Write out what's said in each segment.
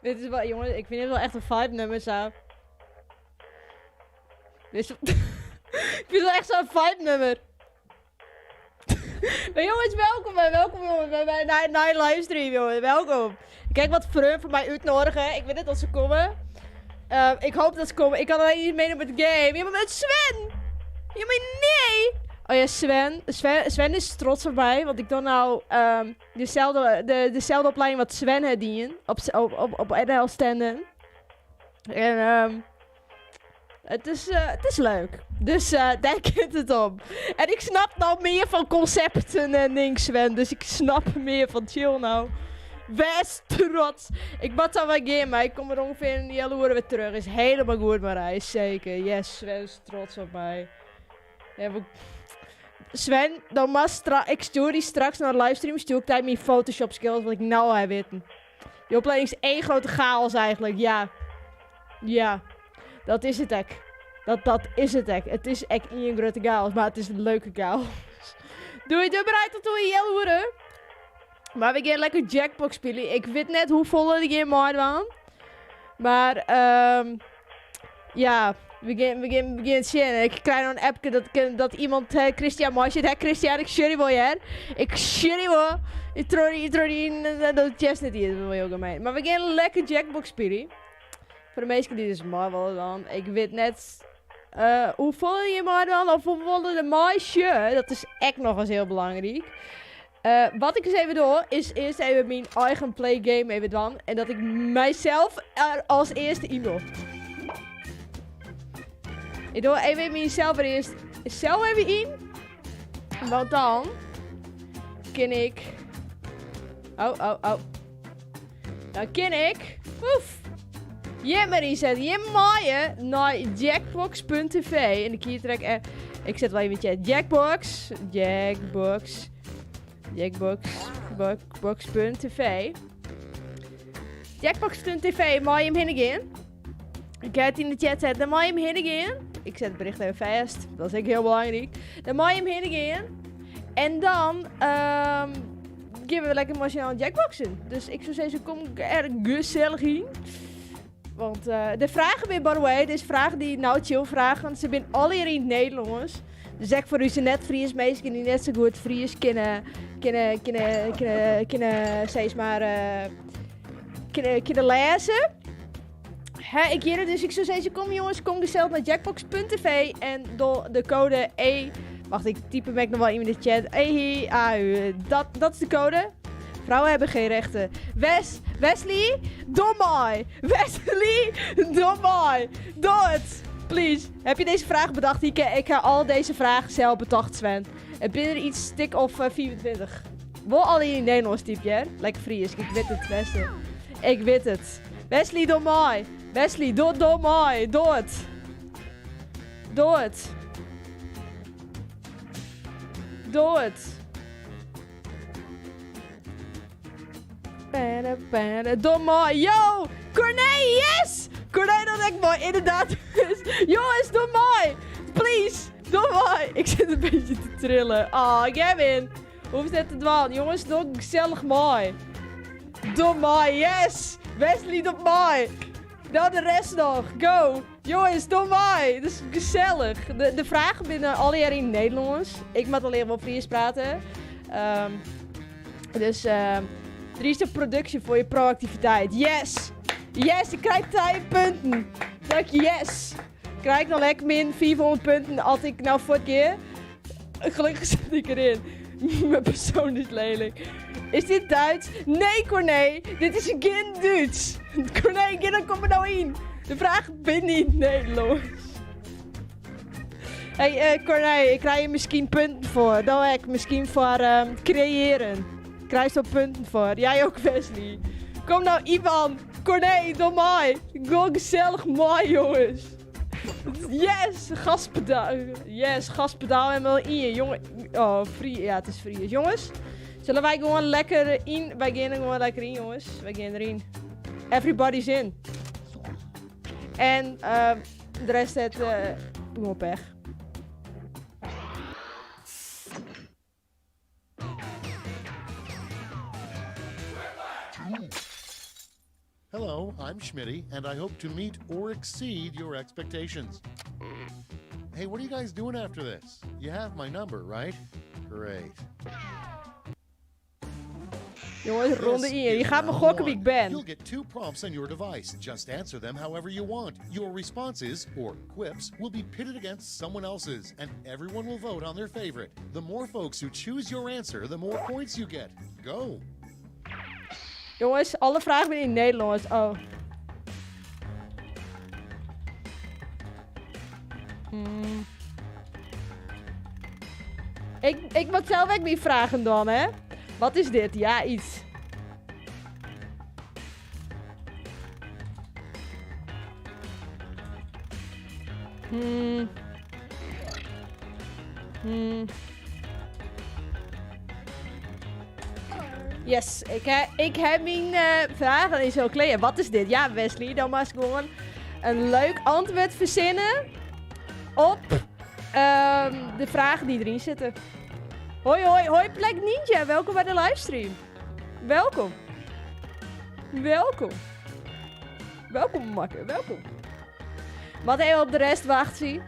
Dit is wel, jongen, ik vind dit wel echt een vibe nummer zo. Dit is, ik vind het wel echt zo'n vibe nummer. Maar jongens, welkom bij, welkom jongens bij mijn night livestream, jongen. Welkom. Kijk wat freonen van mij uitnodigen. Ik weet net dat ze komen. Ik hoop dat ze komen. Ik kan alleen niet meedoen met de game. Ja, maar met Sven! Ja, maar nee! Oh ja, Sven. Sven is trots op mij. Want ik doe nou dezelfde opleiding wat Sven had dien. Op NL Stenden. En het is leuk. Dus daar komt het op. En ik snap nou meer van concepten en dingen, Sven. Dus ik snap meer van chill nou. Best trots. Ik bad dan wel game, maar ik kom er ongeveer in die uren weer terug. Is helemaal goed, maar hij is zeker. Yes, Sven is trots op mij. Ja, maar Sven, dan mag ik stuur die straks naar de livestream. Stuur ik tijd mijn Photoshop skills, wat ik nou heb weten. Die opleiding is één grote chaos eigenlijk, ja. Ja, dat is het echt. Dat is het echt. Het is echt één grote chaos, maar het is een leuke chaos. Doei, doei, bereid tot hoe je horen. Maar we gaan lekker Jackbox spelen. Ik weet net hoe vol de game maar was. Maar, ja, we gaan zien. Ik krijg nog een appje dat iemand, Christian mooi zit. Hè, Christian, ik sorry wel, hè. Ik sorry wel. Ik trooi die in, dat chest net hier. Dat is wel heel gemeen. Maar we gaan lekker Jackbox spelen. Voor de meesten die dus mooi willen dan. Ik weet net hoe voel je maar dan? Of hoe voelde de meisje? Dat is echt nog eens heel belangrijk. Wat ik eens even doe, is eerst even mijn eigen playgame even doen. En dat ik mijzelf er als eerste in doe. Ik doe even mezelf er eerst zelf even in. Want dan kan ik... Oh, oh, oh. Dan kan ik... Oef. Jimmer inzetten. Je maaien naar jackbox.tv. En ik hier trek... Ik zet wel even in de chat. Jackbox. Jackbox. Jackbox. Box.tv. Jackbox.tv. Maai hem heen again. Ik ga het in de chat zetten. Dan maai hem heen again. Ik zet het bericht even vast. Dat is ook heel belangrijk. Dan maai hem heen again. En dan gaan we lekker machinaal jackboxen. Dus ik zou zeggen, kom er gezellig in. Want de vragen weer, by the way, deze vragen die nou chill vragen, want ze zijn alle hier in het Nederlands. Dus echt voor u ze net Fries meisjes die net zo goed Fries kunnen, kunnen, kunnen, kunnen, kunnen, zeg maar, kunnen, kunnen lezen. Hè, ik hier dus ik zou zeggen, kom jongens, kom gezellig naar jackbox.tv en door de code E, wacht, ik typ hem nog wel in de chat, E, H, A, U, dat is de code. Vrouwen hebben geen rechten. Wesley, doe mij. Wesley, doe mij. Doe het. Please. Heb je deze vraag bedacht? Ik ga al deze vragen zelf bedacht, Sven. Heb je er iets stik of 24? Wel al in het Nederlands type, hè? Lekker Fries. Ik weet het, Wesley. Ik weet het. Wesley, doe mij. Wesley, doe mij. Doe het. Doe het. Doe het. Penne, penne, doe maar. Yo! Corné, yes! Corné, dat ik mooi, inderdaad. Jongens, doe maar. Please, doe maar. Ik zit een beetje te trillen. Ah, oh, Gavin. Hoe is het te dwalen? Jongens, doe gezellig mooi. Doe maar, yes! Wesley, doe maar. Dan de rest nog. Go. Jongens, doe maar. Dat is gezellig. De vragen binnen alle jaren in het Nederlands. Ik moet alleen wel Fries praten. Dus, er is de productie voor je proactiviteit. Yes! Yes, ik krijg 10 punten. Dank je, yes! Krijg ik nog lekker min 400 punten als ik nou voor het keer. Gelukkig zit ik erin. Mijn persoon is lelijk. Is dit Duits? Nee, Corné. Dit is geen Duits. Corné, dan kom er nou in. De vraag ben niet Nederlands. Hey, Corné, ik krijg je misschien punten voor. Dan ik misschien voor creëren. Krijg je er punten voor. Jij ook, Wesley. Kom nou, Ivan. Corné, doe mij. Go gezellig mooi, jongens. Yes, gaspedaal. Yes, gaspedaal helemaal in je, jongen. Oh, free. Ja, het is free. Jongens, zullen wij gewoon lekker in? Wij gaan er gewoon lekker in, jongens. Wij gaan erin. Everybody's in. En de rest het gewoon pech. Hello, I'm Schmitty, and I hope to meet or exceed your expectations. Hey, what are you guys doing after this? You have my number, right? Great. Jongens, ronde 1. Je gaat me gokken wie ik ben. You'll get two prompts on your device. Just answer them however you want. Your responses, or quips, will be pitted against someone else's, and everyone will vote on their favorite. The more folks who choose your answer, the more points you get. Go! Jongens, alle vragen zijn in het Nederlands. Oh. Ik moet zelf ook niet vragen dan, hè? Wat is dit? Ja, iets. Yes, ik heb mijn vragen in zo'n kleed. Wat is dit? Ja, Wesley, dan mag ik gewoon een leuk antwoord verzinnen op de vragen die erin zitten. Hoi, hoi, hoi Plek Ninja. Welkom bij de livestream. Welkom. Welkom. Welkom, makker. Welkom. Wat even op de rest wachten.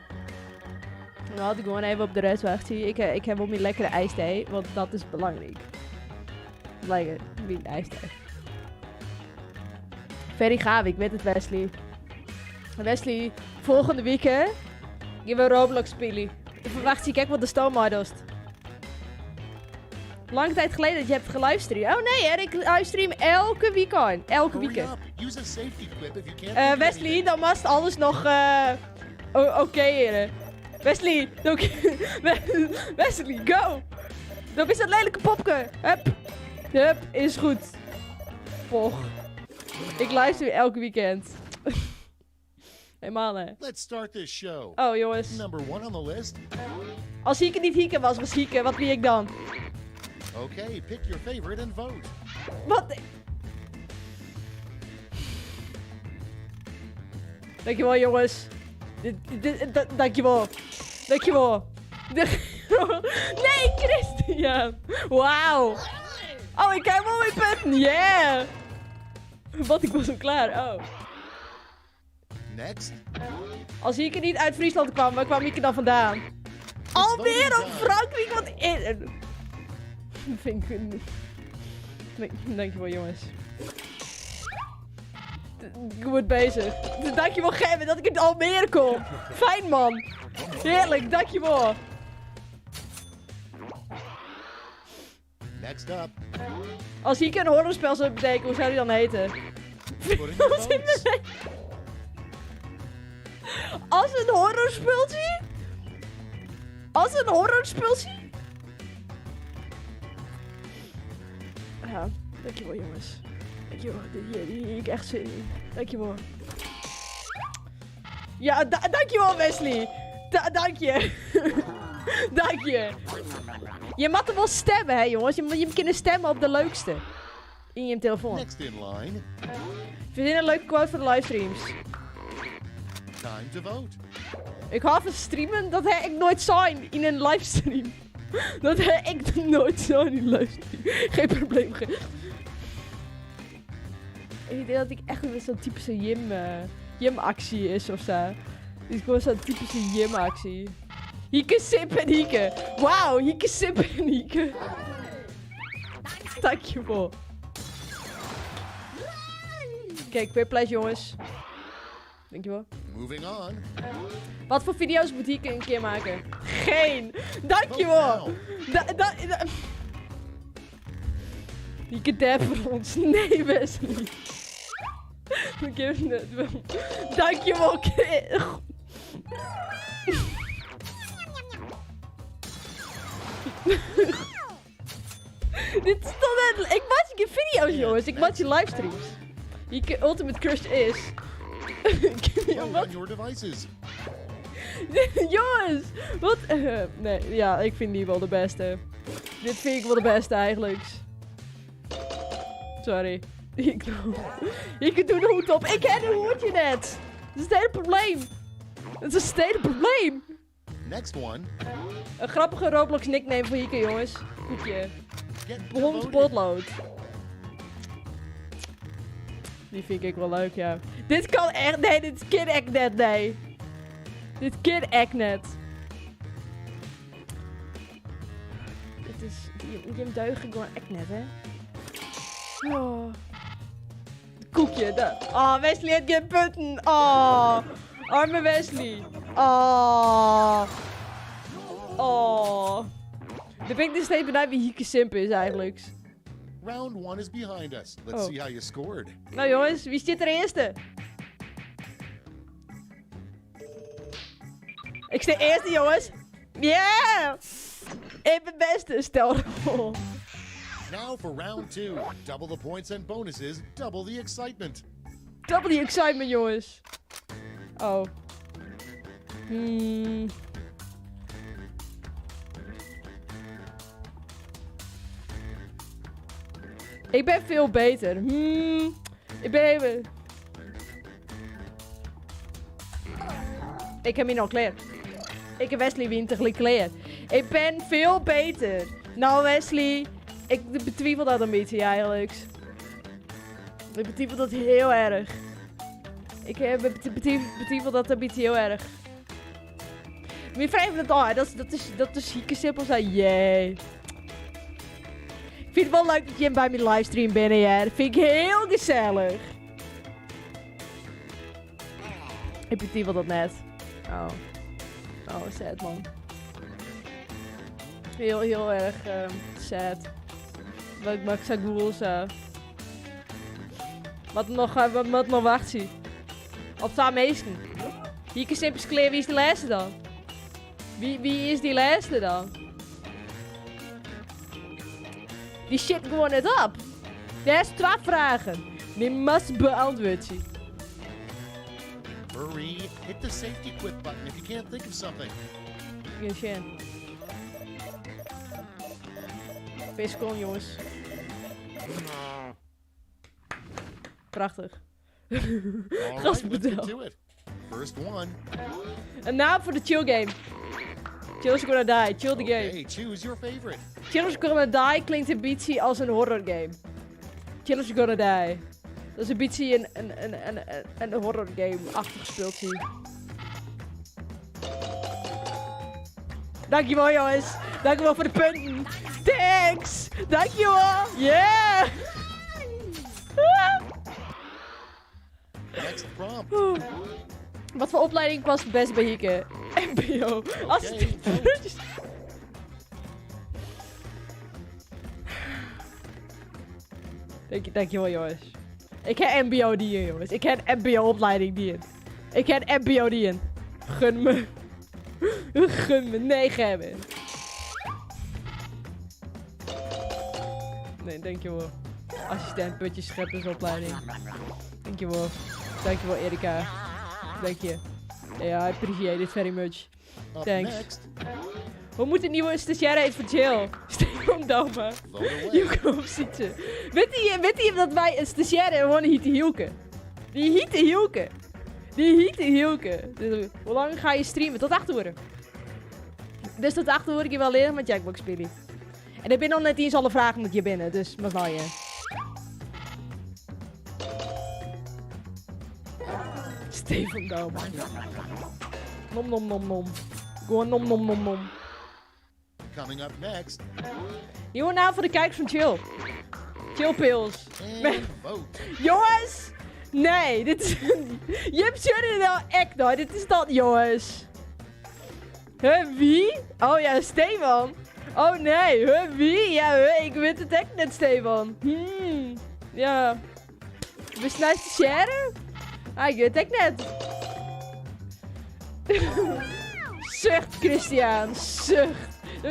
Dan had ik gewoon even op de rest wachten. Ik heb op mijn lekkere ijsthee, want dat is belangrijk. Lekker, mijn ijsthee. Ferry gaaf, ik weet het, Wesley. Wesley, volgende week, hè? Gaan we Roblox spelen. Ik verwacht, zie kijk wat de stoommodost. Lange tijd geleden dat je hebt gelivestreamd. Oh nee, hè, ik livestream elke weekend. Elke Hurry weekend. up. Use a safety quip if you can't think of Wesley, anything. dan mag alles nog oké, hè. Wesley, Wesley, go! Dat is dat lelijke popke. Hup. Hup, is goed. Poch. Ik livestream elke weekend. Helemaal, hè. Let's start this show. Oh, jongens. Number 1 on the list. Als Hieke niet Hieke was, was Hieke. Wat wie ik dan? Okay, pick your favorite and vote. Wat? Dankjewel, jongens. Dankjewel. Dankjewel. Nee, Christian. Wauw. Oh, ik heb wel mijn punten. Yeah. Wat, ik was al klaar. Oh. Next. Als Hieke niet uit Friesland kwam, waar kwam Hieke dan vandaan? It's Alweer voting op time. Frankrijk, wat in. Vind ik... Nee, dankjewel, jongens. Ik word bezig. Dankjewel, Gerben, dat ik in Almere kom. Fijn, man. Heerlijk, dankjewel. Next up. Als Hieke een horrorspel zou betekenen, hoe zou die dan heten? Put in your votes. Als een horrorspultje? Als een horrorspultje? Ja, dankjewel jongens. Dankjewel, hier heb ik echt zin in. Dankjewel. Ja, dankjewel Wesley. Dank je. Dank je. Je mag er wel stemmen, hè jongens. Je moet kunnen stemmen op de leukste. In je telefoon. Next in line. Verzin een leuke quote voor de livestreams. Time to vote. Ik ga even streamen. Dat heb ik nooit zijn in een livestream. Dat heb ik nooit zijn in een livestream. Geen probleem. Ik denk dat ik echt weer zo'n typische Jim-actie is of zo. Dit is gewoon zo'n typische Jim-actie. Hieke, Sip en Hieke. Wauw, Hieke, Sip en Hieke. Dankjewel. Kijk, weer pleasure, jongens. Dankjewel. Moving on. Wat voor video's moet Hieke een keer maken? Geen. Dankjewel. Hieke dab voor ons. Nee, Wesley. Dankjewel, Chris. Dit is toch net... Ik maak je video's, jongens. Ik maak je livestreams. Hieke Ultimate Crush is... Vote on your devices. Jongens, wat? Nee, ja, ik vind die wel de beste. Dit vind ik wel de beste eigenlijk. Sorry. Ik doe de hoed op. Ik heb een hoedje net. Dat is het hele probleem. Dat is het hele probleem. Next one. Een grappige Roblox nickname voor Hieke, jongens. Koekje. Get Blond voted. potlood. Die vind ik wel leuk, ja. Dit kan echt... Nee, dit kan echt net, nee. Dit kan echt net. Dit is... Die deugen gewoon echt net, hè? Oh. Koekje. Dat. Oh, Wesley heeft geen punten. Oh. Arme Wesley. Oh. Oh. Dan ben ik dus steeds benieuwd wie Hieke Simp is eigenlijk. Round one is behind us. Let's Oh. see how you scored. Nou jongens, wie zit er eerste? Ik sta eerste jongens. Yeah! Ik ben beste, stel rol. Now for round two. Double the points and bonuses, double the excitement. Double the excitement jongens. Oh. Ik ben veel beter. Ik ben even... Ik heb hier al klaar. Ik heb Wesley Winter klaar. Ik ben veel beter. Nou Wesley, ik betwijfel dat een beetje eigenlijk. Ik betwijfel dat heel erg. Ik betwijfel dat een beetje heel erg. Wie vraagt het al? Dat is zieke simpel zijn. Jee. Ik vind het wel leuk dat je bij mijn livestream bent, hè. Dat vind ik heel gezellig. Ik betwijfel dat net. Oh. Oh, sad man. Heel, heel erg sad. Wat ik zou Google zo. Wat nog, wat nog wacht zie. Op twee meesten. Hier is simpel kleer, wie is de laatste dan? Wie is die laatste dan? Die shit gewoon net op. Er is twee vragen. Die must beantwoorden. Hurry, hit the safety quit button if you can't think of something. Geen Viscon, jongens. Prachtig. All right, let's get to it. First one. Een naam voor de chill game. Chill's Gonna Die. Chill the game. Okay, choose your favorite. Chill's Gonna Die klinkt een beetje als een horror game. Chill's Gonna Die. Dat is een beetje een horror game-achtig speeltje. Dankjewel jongens. Dankjewel voor de punten. Thanks. Dankjewel. Yeah. Next prompt. Wat voor opleiding past het best bij Hieke? MBO. Als het Oké, Dank je, dankjewel jongens. Ik heb MBO die jongens. Ik heb MBO opleiding die. Ik heb MBO die. Gun me. Gun me. Nee, Gerben. Nee, dankjewel. Assistent putjes scheppersopleiding. Dankjewel. Dankjewel Erika. Dank je. Ja, I appreciate it very much. Up Thanks. next, We moeten een nieuwe stagiaire eens voor Jill. Stefan Doma. vote away. Hielke op Sietse. Weet je dat wij een stagiaire hebben gewoon Hiete Hielke? Die Hiete Hielke. Die Hiete Hielke. Dus, hoe lang ga je streamen? Tot 8 uur. Dus tot 8 uur ik je wel leren met Jackbox spelen. En ik ben nog net eens alle vragen met je binnen, dus maar nou je. Stefan Doma. Nom nom nom nom. Gewoon nom nom nom nom. Coming up next, Nieuwe naam voor de kijkers van Chill. Chill Pills. and vote. Jongens! Nee, dit is... Je hebt jullie nou echt nou. Dit is dat, jongens. Huh, wie? Oh ja, Stefan. Oh nee, huh, wie? Ja, huh, ik weet het echt net, Stefan. Ja. We zijn stagiaire? Ah, ik weet het echt net. Zucht, Christian. Zucht.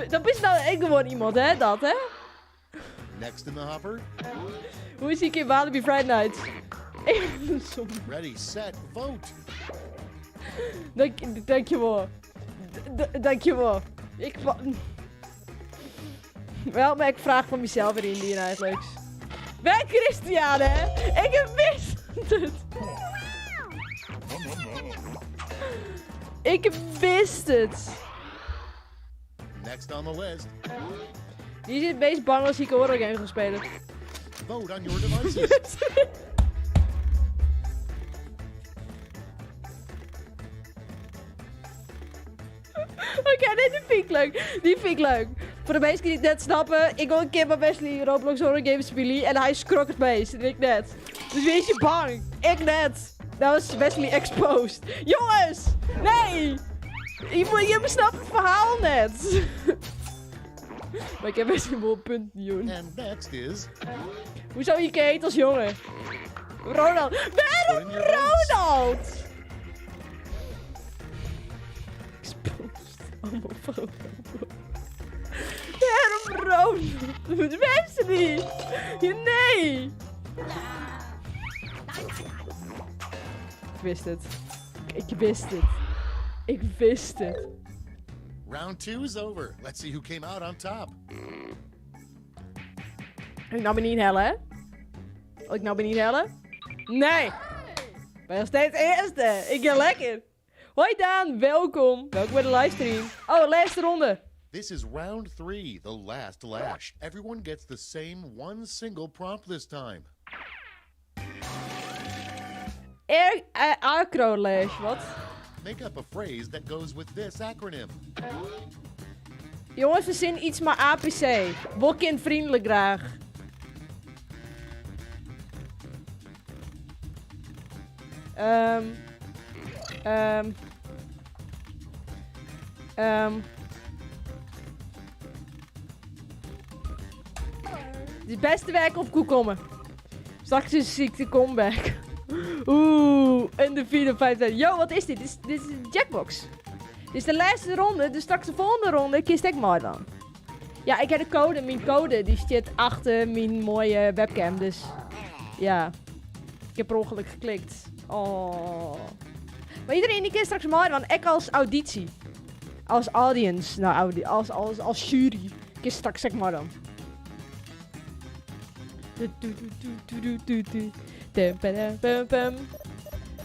Dat is nou echt gewoon iemand, hè? Dat, hè? Next in the hopper, Hoe is hij in Walibi Friday Night? ready, set, vote. Dankjewel. Dankjewel. Ik Wel, maar ik vraag van mezelf erin die eigenlijk. Ben Christian, hè? Ik heb wist het. Ik wist het. Next on the list, Die is het meest bang als ik een horror game ga spelen. vote on your devices. Oké, nee, die vind ik leuk. Die vind ik leuk. Voor de mensen die het net snappen, ik wil een keer bij Wesley Roblox Horror Games spelen en hij schrok het meest. En ik net. Dus wie is je bang? Ik net. Dat was Wesley exposed. Jongens! Nee! Je snapt het verhaal net. Maar ik heb best wel punten, joh. And next is Hoezo je heet als jongen? Ronald. Waarom Put in your votes. Ronald? Exposed. Homofoob. Waarom Ronald? Wesley! Nee! Ik wist het. Ik wist het. Ik wist het. Round two is over. Let's see who came out on top. Ik nou ben niet hellen, hè? Oh, ik nou ben niet hellen? Nee! Ik ben nog steeds eerste. Ik ga lekker. Hoi Daan, welkom. Welkom bij de livestream. Oh, laatste ronde. This is round three, the last lash. Everyone gets the same one single prompt this time. Acrolash, wat? Make up a phrase that goes with this acronym. Jongens, we zien iets maar APC. Wol kindvriendelijk graag. Het beste werk op kommen. Straks is ziekte comeback. Oeh, en de 4 op 5. Yo, wat is dit? Dit is een Jackbox. Dit is de laatste ronde, dus straks de volgende ronde kies ik maar dan. Ja, ik heb de code. Mijn code die zit achter mijn mooie webcam, dus ja. Ik heb per ongeluk geklikt. Oh. Maar iedereen die kiest straks maar dan. Ik als auditie. Als audience. Nou, als jury. Kies straks zeg maar dan. Du, du, du, du, du, du, du. Dum, ba, dum, bum, bum.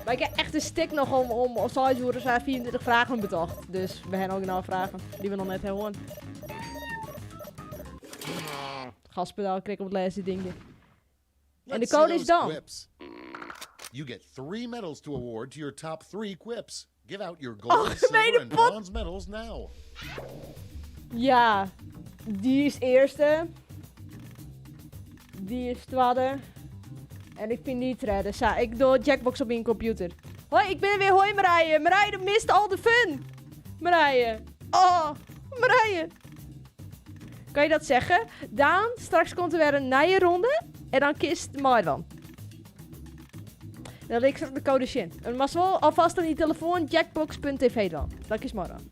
Maar ik heb echt een stik nog om 6 uur 24 vragen bedacht. Dus we hebben ook nou vragen die we nog net hebben. Gaspedaal krik op het laatste dingje. En de Let's see code is those dan. quips. You get three medals to award to your top three quips. Give out your gold, Oh, silver, gemene and pot. bronze medals now. Ja, die is eerste. Die is tweede. En ik vind die tweede. Sa, ik doe Jackbox op mijn computer. Hoi, ik ben er weer. Hoi Marije. Marije mist al de fun. Marije. Oh, Marije. Kan je dat zeggen? Daan, straks komt er weer een nieuwe ronde. En dan kist Marwan. Dan ik de code in. En maar wel alvast aan die telefoon jackbox.tv dan. Dat is Marwan.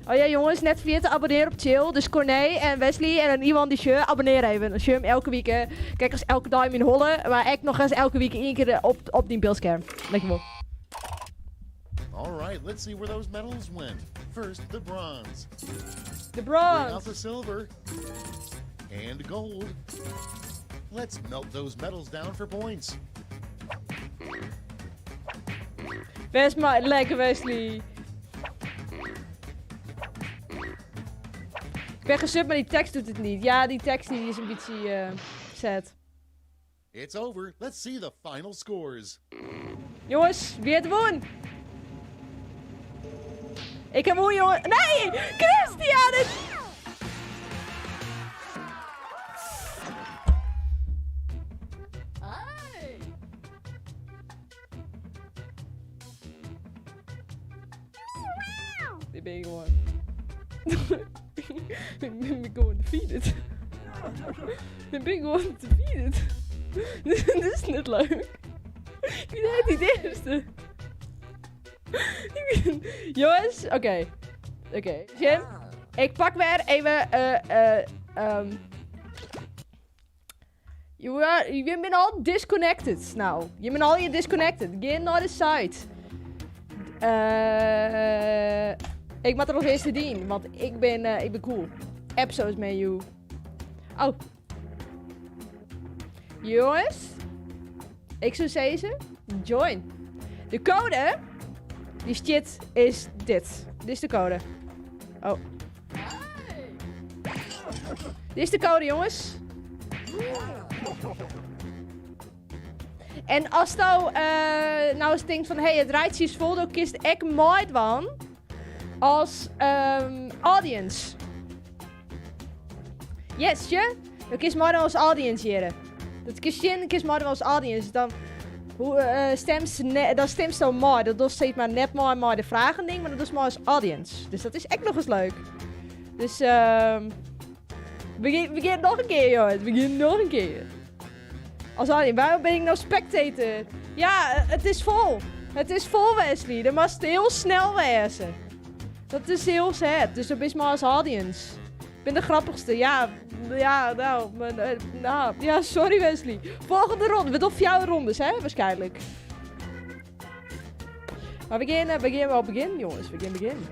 Oh ja jongens, net vergeten te abonneren op Chill. Dus Corné en Wesley en iemand die je abonneer even. Dan hem elke week. Kijk eens elke dag in holle. Maar ik nog eens elke week één keer op die beeldscherm. Dankjewel. All right, let's see where those medals went. First, the bronze. De Bring out bronze. the silver. And gold. Let's melt those medals down for points. Best maar lekker Wesley. Ik ben gesubt, maar die tekst doet het niet. Ja, die tekst die is een beetje sad. It's over. Let's see the final scores. Jongens, wie het won? Ik heb won, jongen. Nee! Christian! Hey. Dit ben ik gewoon. Ik ben gewoon defeated. Ik ben gewoon defeated. Dit is niet leuk. Ik ben echt niet de eerste. Jongens, oké. Oké. Jim, ik pak weer even. Je bent al disconnected nou. Je bent al je disconnected. Ga naar de site. Ik moet er nog eerst te want ik ben cool. Episodes menu. Oh. Jongens. Ik zou zeggen, join. De code, die shit is dit. Dit is de code. Oh. Dit is de code, jongens. En als nou, nou eens denkt van, hey, het rijtje is vol, dan kist ik meidwan. As audience. Yes, sje? Dan kinst meidwaan as audience hjirre. Dat kinst sjen, kinst meidwaan as audience. Dan hoe, eh, stemst ne dan stimsto mei. Dat dochst sis mar net mei mei de fragen ding, mar dat dochst mei as audience. Dus dat is ek noch ris leuk. Dus we gean, we gean noch in kear, jonges. We gean noch in kear. As audience. Waarom ben ik nou spectator? Ja, het is vol. Het is vol, Wesley. Dan moatst hiel snel wêze. Dat is hiel sad. Dus dan bist mar as audience. Ik ben de grappigste. Ja, ja, nou, mijn, nou, ja, sorry Wesley. Volgende ronde. We doen vier rondes, hè, waarschijnlijk. Maar we gaan wel beginnen, jongens. We gaan beginnen.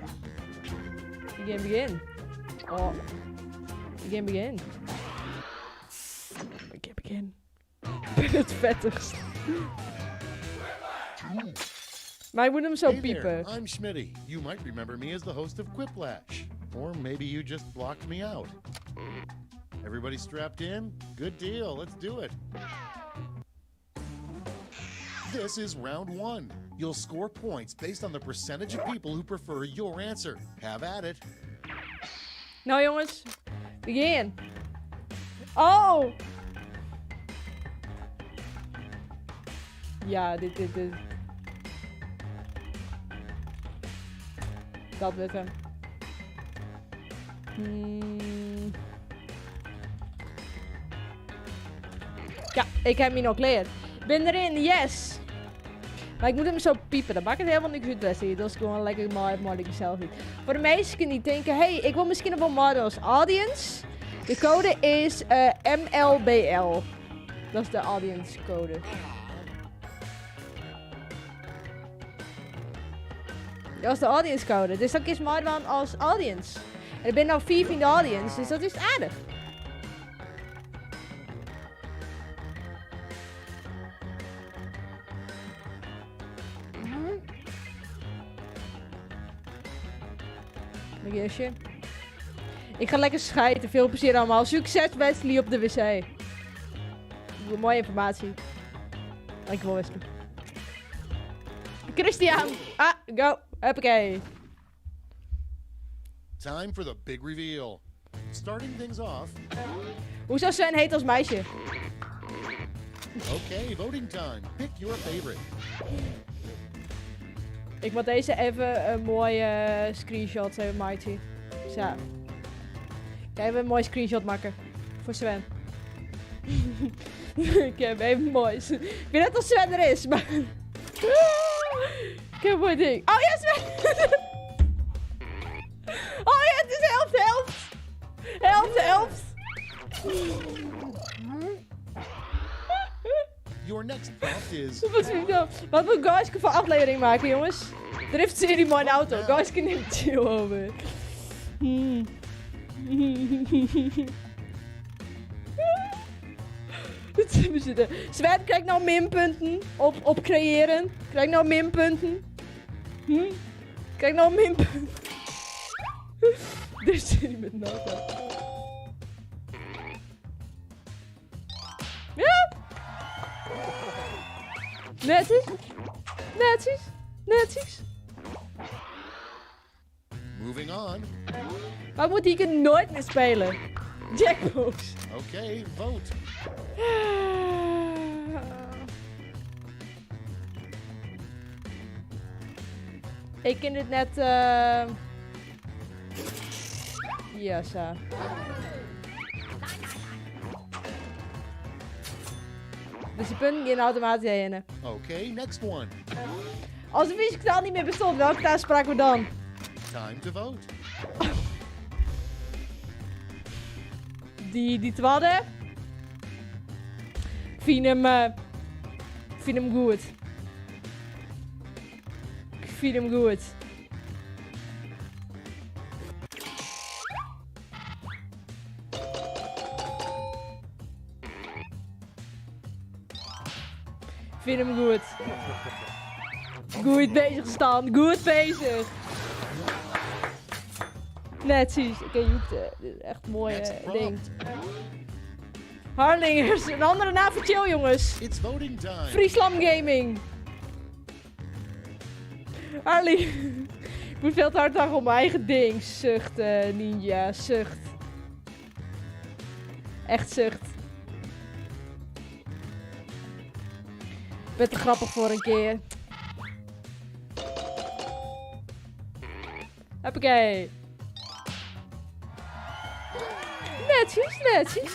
We gaan beginnen. Oh. We gaan beginnen. We gaan beginnen. Ik ben het vettigst. Maar ik moet hem zo Hey there, piepen. I'm Schmitty. You might remember me as the host of Quiplash. Or maybe you just blocked me out. Everybody strapped in? Good deal. Let's do it. This is round one. You'll score points based on the percentage of people who prefer your answer. Have at it. Nou jongens, we gaan. Oh! Ja, dit, dit, dit. Dat met hem. Ja, ik heb hem nog geleerd. Ben erin, yes! Maar ik moet hem zo piepen. Dat maakt het helemaal niks uit, Wesley. Dat is gewoon lekker mooi, mooi zelf niet. Voor de meesten die denken, hey, ik wil misschien nog wel models audience. De code is MLBL. Dat is de audience code. Dat is de audience code. Dus dan kies Marwan als audience. En ik ben nou 4 in de audience, dus dat is aardig. Een Ik ga lekker schijten. Veel plezier allemaal. Succes Wesley op de wc. Mooie informatie. Dankjewel Wesley. Christian. Ah, go. Huppakee. Time for the big reveal. Starting things off. Hoezo Sven heet als meisje? Okay, voting time. Pick your favorite. Ik moet deze even een mooie screenshot hebben, Mighty. Zo. Kijk, even een mooie screenshot maken. Voor Sven. Ik heb even moois. Ik weet net of Sven er is, maar... Ik heb een mooi ding. Oh ja, Sven! Oh ja, het is helft, helft! Helft, helft! Your next prompt is... Wat is nou? Wat moet Gaiske voor aflevering maken, jongens? Drift serie mijn auto. Gaiske neemt chill over. We zitten. Sven, krijg nou minpunten op creëren. Krijg nou minpunten. Krijg nou minpunten. Drift serie met een auto. Ja! Netjes. Netjes. Netjes. Moving on. Maar moet ik nooit meer spelen? Jackbox. Okay, vote. Ik ken dit net. Ja, zo. Dus de punten gaan automatisch heen. Okay, next one. Als de Friese taal niet meer bestond, welke taal spraken we dan? Time to vote. Die tweede. Vind hem goed. Ik vind hem goed. Vind hem goed. Goed bezig staan. Goed bezig. Netjes. Ik ken Joekte. Dit is echt een mooie Next prompt. ding. Harlingers. Een andere naam voor chill, jongens. It's voting time. Friesland Gaming. Harley. Ik Moet veel te hard lachen om mijn eigen ding. Zucht, ninja. Zucht. Echt zucht. Ik ben te grappig voor een keer. Hoppakee. Netjes, netjes.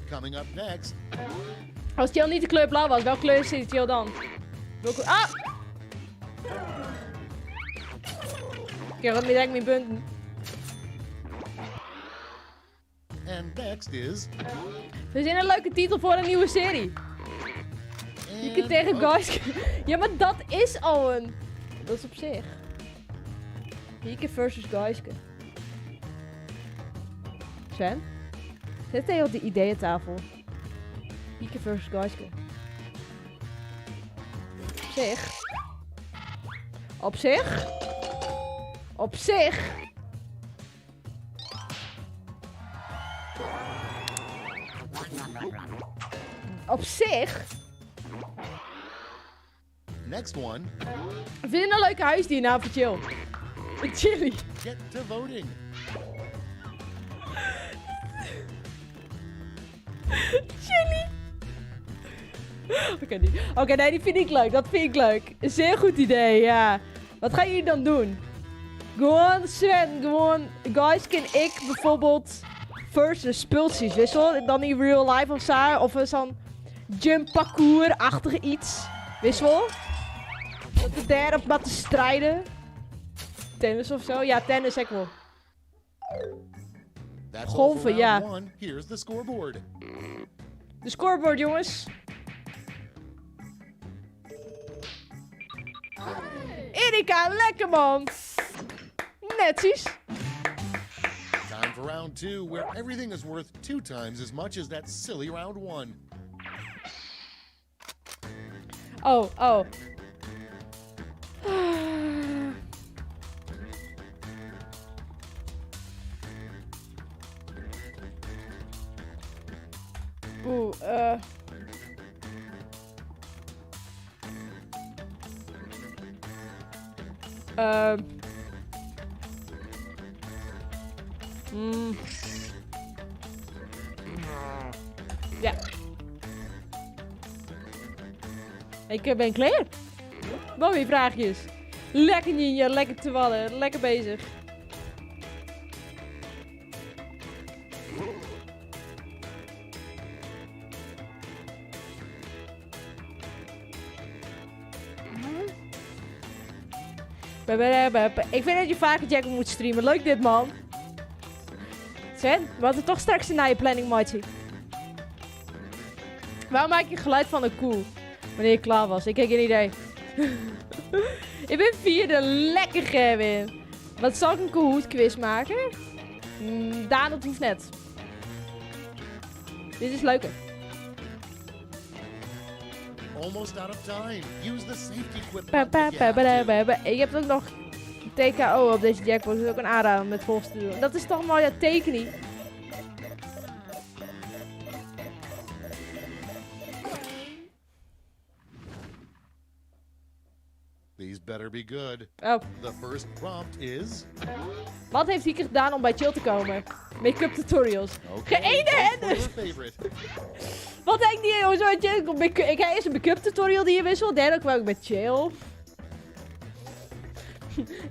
Coming up next. Als Jill niet de kleur blauw was, welke kleur zit Jill dan? Welke... Ah! Oké, wat direct mijn punten. And next is. We zijn een leuke titel voor een nieuwe serie. Je kunt tegen guys. Ja, maar dat is al een. Dat is op zich. Hieke versus Guyske. Sven? Zet hij op de ideeëntafel. Hieke versus Guyske. Op zich. Op zich. Op zich. Op zich. Next one. Vind je een leuke huisdier nou voor Chill? Chili. Get to voting. Chili. Oké, die. Oké, nee, die vind ik leuk. Dat vind ik leuk. Zeer goed idee, ja. Wat gaan jullie dan doen? Gewoon Sven, gewoon guys, kan ik bijvoorbeeld versus spultjes wisselen? Dan in real life of zo? Of zo'n jump parcours-achtig iets. Wissel? Dat de derde op wat te strijden. Tennis of zo? Ja, tennis ik wel. That's all for Golven, round ja. one. Here's the scoreboard. De scoreboard, jongens. Erika, lekker man. Netjes. Time for round two, where everything is worth 2 times as much as that silly round one. Oh. Oeh. Ja. Ik ben klaar. Mooie vraagjes. Lekker ninja, lekker te wallen, lekker bezig. Ik vind dat je vaker Jack moet streamen. Leuk dit, man. Sven, we hadden toch straks een nieuwe planning, Marty. Waarom maak je geluid van een koe? Wanneer je klaar was. Ik heb geen idee. Ik ben vierde. Lekker, Gerwin. Wat zal ik een Kahoot quiz maken? Daan, dat hoeft net. Dit is leuker. Almost out of time. Use the safety quip Pa, button pa, if you pa, have ba, to. ba, ba. Ik heb ook nog TKO op deze jackpot. Dat is ook een aanrader om met volgens te doen. Dat is toch mooi, dat tekenen. These better be good. Oh. The first prompt is... Wat heeft Hieke gedaan om bij Chill te komen? Make-up tutorials. Okay, Geen ene vote for hè? your favorite. Wat denk je, jongens? Zo, Chill komt make-up. Ik ga eerst een make-up tutorial die je wisselt. Daarna kwam ik met Chill.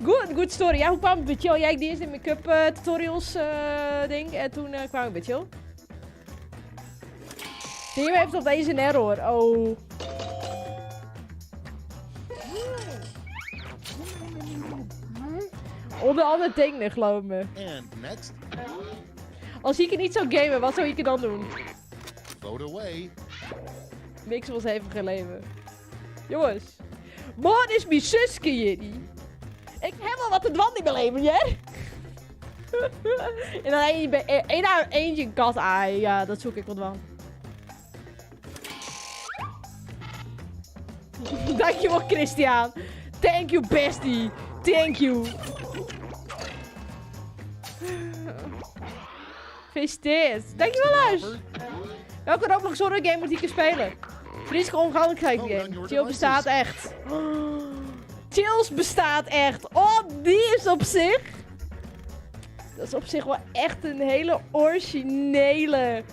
Good, good story. Ja, hoe kwam ik bij Chill? Jij, ik deed eerst de make-up tutorials ding. En toen kwam ik bij Chill. Die heeft opeens een error. Oh. Onder andere dingen, geloof me. And next. Als ik het niet zou gamen, wat zou ik dan doen? Vote away. Niks was even geen leven. Jongens. Man is mijn zuske, jullie. Ik heb al wat te dwan in mijn leven, hè? En dan eentje een kat aan. Ja, dat zoek ik wat wel. Dankjewel, Christian. Thank you, bestie. Thank you. Gefeliciteerd. Dankjewel, Lars. Welke Roblox horror game moet ik spelen? Fryske onafhankelijkheid Vote on game. your Chill bestaat devices. echt. Chills bestaat echt. Oh, die is op zich. Dat is op zich wel echt een hele originele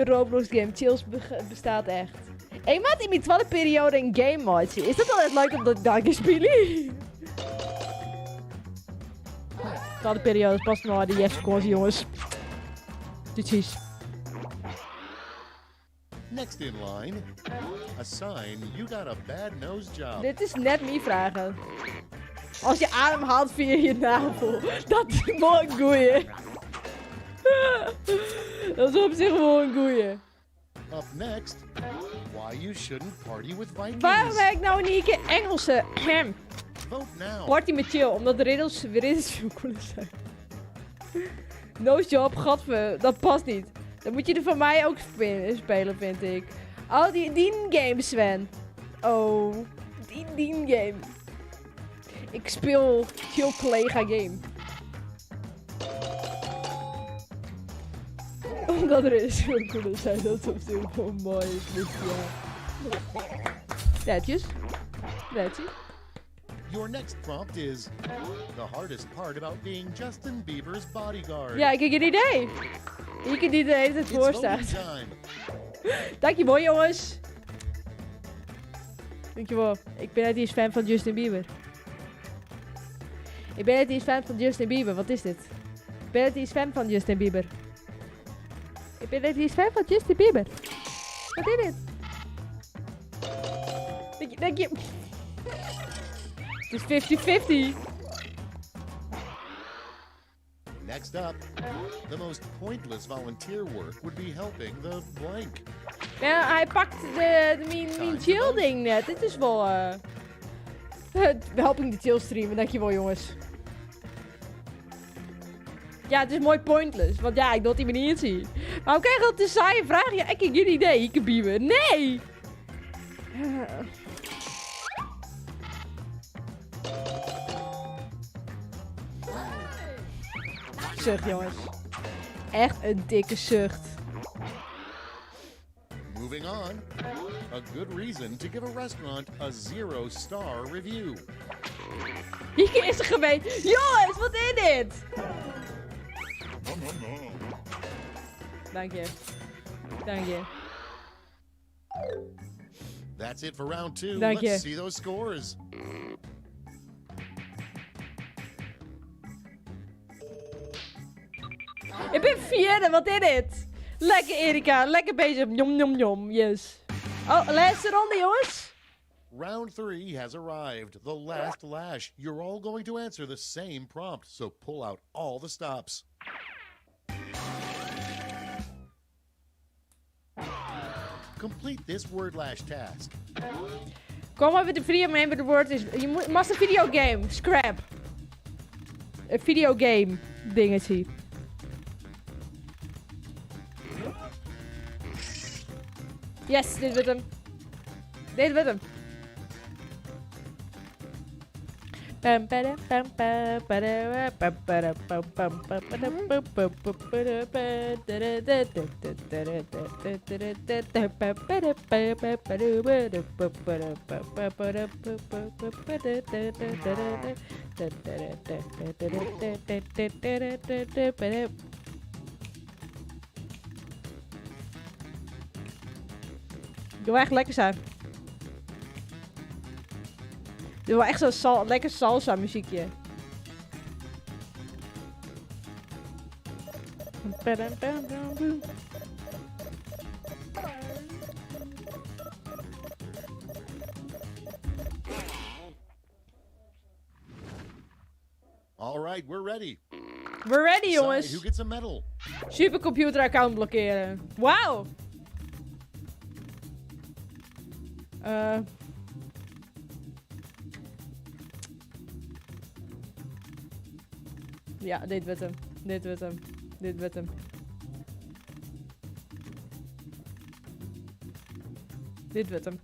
Roblox game. Chills bestaat echt. Ik maak in mijn tweede periode een game maatje. Is dat altijd leuk om dat daar te spelen? Tweede periode is pas nog de Jefferson, jongens. Tot ziens. Next in line, a sign you got a bad nose job. Dit is net mijn vragen. Als je adem haalt via je navel. Dat is wel een goeie. Dat is op zich wel een goeie. Up next, why you shouldn't party with Vikings. Waarom heb ik nou niet een keer Engelse? Ahem. Vote now. Party met chill, omdat de riddles veel cooler zijn. Nose job, gadver, dat past niet. Dan moet je er van mij ook spelen, vind ik. Oh, die game, Sven. Oh, die game. Ik speel chill collega game. Omdat er is veel cooler zijn, dat is op zich wel mooi is. Ja. Netjes. Netjes. Your next prompt is the hardest part about being Justin Bieber's bodyguard. Ja, ik heb een idee. Ik die de hele tijd It's voor voting staat. time. Dankjewel, jongens. Dankjewel. Ik ben net eens fan van Justin Bieber. Ik ben net eens fan van Justin Bieber. Wat is dit? Ik ben net eens fan van Justin Bieber. Ik ben net eens fan van Justin Bieber. Wat is dit? Dank je, dank je. Het is 50-50. Next up, the most pointless volunteer work would be helping the blank. Ja, hij pakt de mijn chill ding net. Dit is wel... Helping the chill streamen, dankjewel jongens. Ja, het is mooi pointless. Want ja, ik wil die manier zien. Maar oké, dat is saaie vraag. Ja, ik heb geen idee. Ik kan Bieber. Nee! Zucht, jongens. Echt een dikke zucht. Moving on, a good reason to give a restaurant a 0-star review. Hier is een gemeen. Jongens, wat is dit? Dank je. Dank je. That's it for round two. Dank Let's je. see those scores. Ik ben vierde, wat is dit? Lekker Erika, lekker bezig. Njom, njom, njom. Yes. Oh, laatste ronde, jongens. Round three has arrived. The last lash. You're all going to answer the same prompt, so pull out all the stops. Complete this word lash task. Kom maar met de video mee met de woord is. Je moet, must een videogame. Scrap. Een videogame dingetje. Yes, dit wordt hem. Dit wordt hem. Pam, pada, pam, pa, pada, pa, pada, pam, pam, pa, pada, pa, pa, pa, pada, pa, da, da, da, da, da, da, da, da, da, da, da, da, pa, pada, pa, pa, pada, pa, da, pa, pada, pa, pa, pada, pa, pa, pa, pa, da, da, da, da, da, da, da, da, da, da, da, da, da, da, da, da, da, pa, da. Ik wil echt lekker zijn. Dit wil echt zo'n lekker salsa muziekje. All right, we're ready. We're ready, Decide jongens. who gets a medal. Supercomputer account blokkeren. Wauw. Ja, dit werd hem. Dit werd hem. Dit werd hem. Dit werd hem.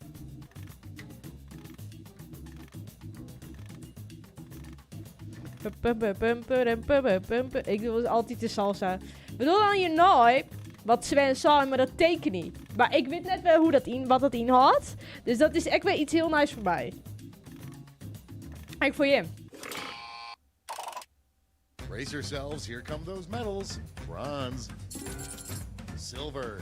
Ik doe altijd de salsa. Bedoel dan je nooi? Wat Sven sei, mar dat tekenje. Mar ik wit net wer hoe dat yn, wat dat ynhâldt. Dus dat is ek wer iets hiel nijs foar my. Ek foar jim. Brace yourselves, here come those medals. Bronze, silver,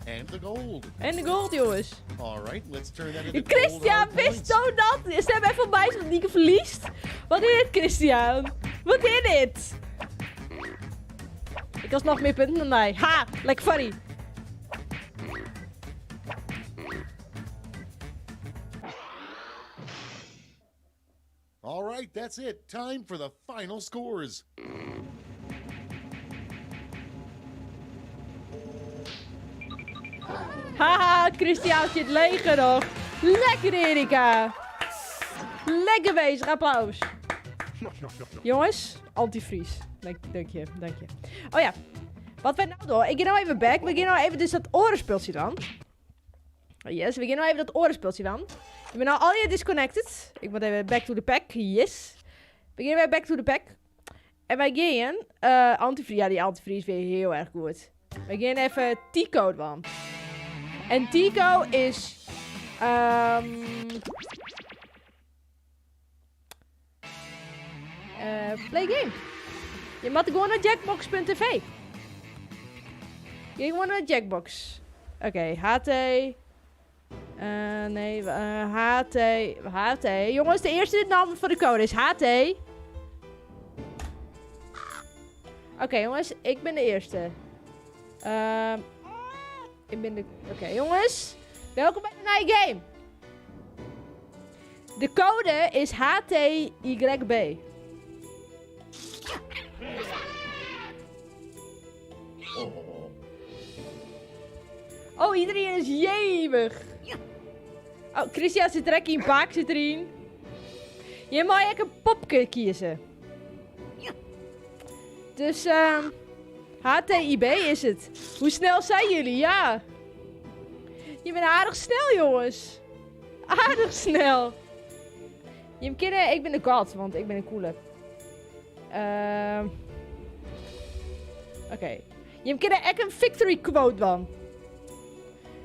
and the gold. En de gold, jongens. All right, let's turn that into cold Christian, hard wist points. zo dat? Stem even op mij zodat Nieke verliest. Wat is dit, Christian? Wat is dit? Ik had nog meer punten dan mij. Ha, lekker funny. All right, that's it. Time for the final scores. Haha, Christian zit leger nog. Lekker, Erika. Lekker bezig, applaus. Jongens, antivries. Dank, dank je, dank je. Oh ja, wat wij nou doen. Ik ga nou even back. We gaan nou even dus dat orenspultje dan. Yes, we gaan nou even dat orenspultje dan. Ik ben nou al je disconnected. Ik moet even back to the pack. Yes. We gaan weer back to the pack. En wij gaan antivries. Ja, die antivries is weer heel erg goed. We gaan even Tico dan. En Tico is... play game. Je moet gewoon naar jackbox.tv. Je gewoon naar Jackbox. Oké, HT. Nee, HT. HT. Jongens, de eerste naam voor de code is HT. Oké, jongens, ik ben de eerste. Ik ben de... Oké, jongens. Welkom bij de nieuwe game. De code is HTYB. Oh, iedereen is jemig. Oh, Christian zit er ook in. Paak zit erin. Je mag ook een popke kiezen. Dus, HTIB is het. Hoe snel zijn jullie? Ja. Je bent aardig snel, jongens. Aardig snel. Je kinderen, ik ben de kat, want ik ben een coole. Oké. Je kinderen echt een victory quote van.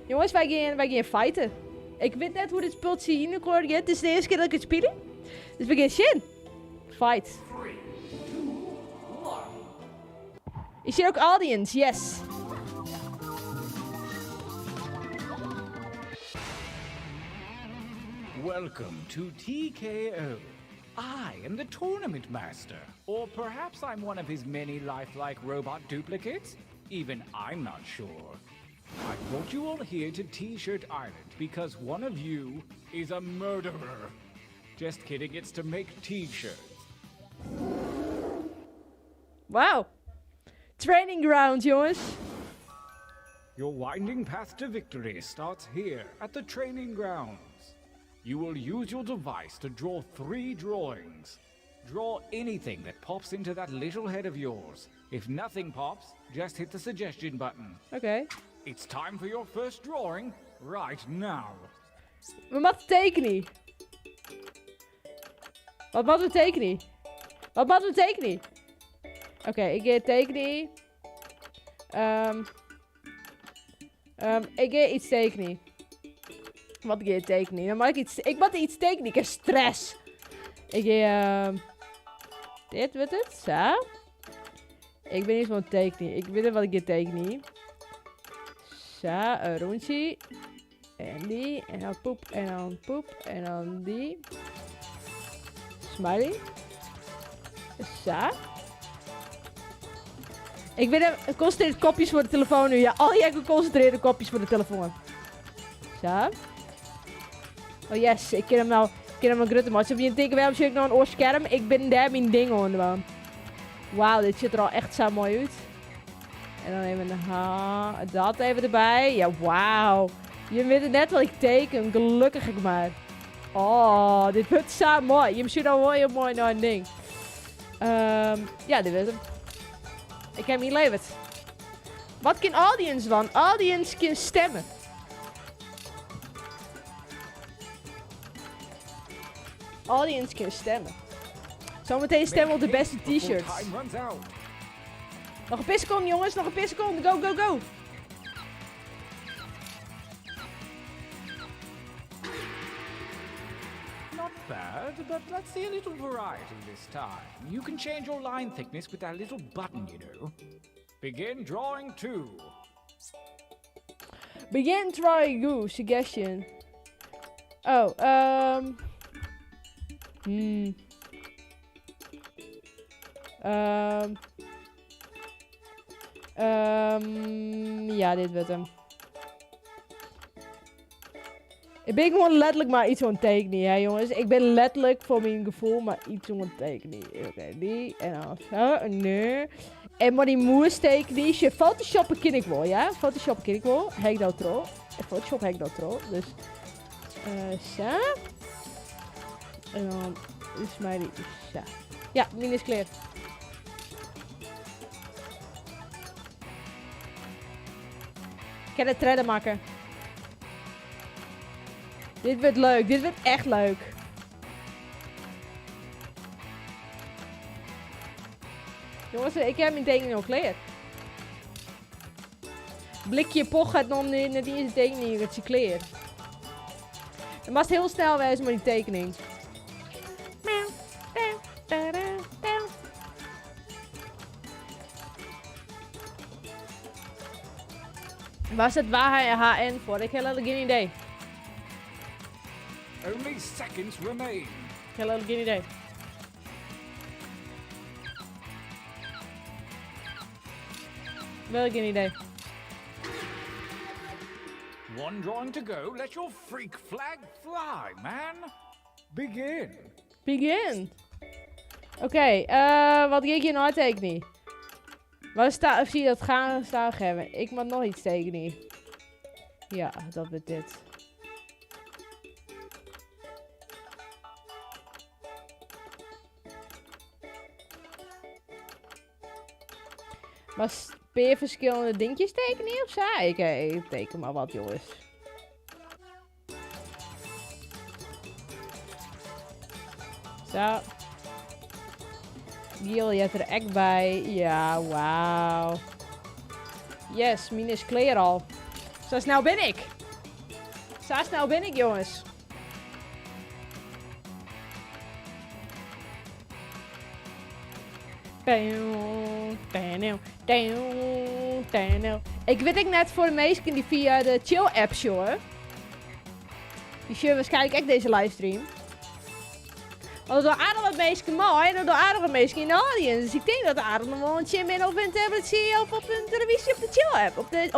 Jongens, wij gaan fighten. Ik weet net hoe dit spultje in elkaar gaat. Het is de eerste keer dat ik het speel. Dus we gaan zien. Fight. Is hier ook audience? Yes. Welcome to TKO. I am the tournament master. Or perhaps I'm one of his many lifelike robot duplicates? Even I'm not sure. I brought you all here to T-Shirt Island because one of you is a murderer. Just kidding, it's to make T-shirts. Wow. Training ground, jongens. Your winding path to victory starts here at the training grounds. You will use your device to draw 3 drawings. Draw anything that pops into that little head of yours. If nothing pops, just hit the suggestion button. Oké. It's time for your first drawing right now. We moeten tekenen. Wat moeten we tekenen? Wat moeten we tekenen? Oké, ik ga tekenen. Ik ga iets tekenen. Wat ga ik tekenen? Dan mag ik iets. Ik moet iets tekenen. Ik heb stress. Ik ga dit wordt het. Zo. Ik ben niet van tekenen. Ik weet niet wat ik ga tekenen. Zo, een rondje. En die. En dan poep. En dan poep. En dan die. Smiley. Zo. Ik ben geconcentreerd kopjes voor de telefoon nu. Ja, al jij geconcentreerde kopjes voor de telefoon. Zo. Oh yes, ik ken hem nou. Ik ken hem een grote man. Zo je denkt, waarom zit ik nou een oorscherm? Ik ben daar mijn ding onder, man. Wauw, dit ziet er al echt zo mooi uit. En dan even een H. Dat even erbij. Ja, wauw. Je weet het net wat ik teken. Gelukkig ik maar. Oh, dit wordt zo mooi. Je ziet al wel heel mooi naar een ding. Ja, dit is hem. Ik heb hem leverd. Wat kan audience van? Audience kan stemmen. Audience kan stemmen. Zometeen stemmen op de beste t-shirts. Noch in pear sekonden, jonges. Noch in pear sekonden. Go, go, go. Not bad, but let's see a little variety this time. You can change your line thickness with that little button, you know. Begin drawing two. Begin drawing you. Suggestion. Oh. Ja, dit wordt hem. Ik ben gewoon letterlijk maar iets aan het tekenen, hè jongens. Ik ben letterlijk voor mijn gevoel maar iets aan het tekenen. Oké, die en dan zo, nee. En maar die moes tekenen. Je Photoshoppen ken ik wel, ja? Photoshoppen ken ik wel. Heb ik nou tro. Photoshop heb ik nou tro. Dus, zo. En dan is mij die zo. Ja, mijn is klaar. Ik kan het tredden maken. Dit wordt leuk. Dit wordt echt leuk. Jongens, ik heb mijn tekening al klaar. Blikje poch gaat nog niet net in zijn tekening, dat is klaar. Het mag heel snel wezen met die tekening. Waar staat HN voor? Ik heb letterlijk geen idee. Only seconds remain. Ik heb letterlijk geen idee. Wel geen idee. One drawing to go. Let your freak flag fly, man. Begin. Begin. Oké, wat ga ik hier nou tekenen? Waar staat, of zie je dat gaan staan hebben? Ik moet nog iets tekenen. Ja, dat wordt dit. Maar meer verschillende dingetjes tekenen of zo? Ik teken maar wat, jongens. Zo. Giel, je hebt er echt bij. Ja, wauw. Yes, mine is clear al. Zo snel ben ik. Zo snel ben ik, jongens. Ik weet ik net voor de meesten die via de chill app hoor. Die zullen waarschijnlijk echt deze livestream. Want door aardig wat meesten mooi en door aardig wat meesten in de audience. Dus ik denk dat de aardig nog wel een chill in of een tablet zie of op een televisie op de chill app. Op de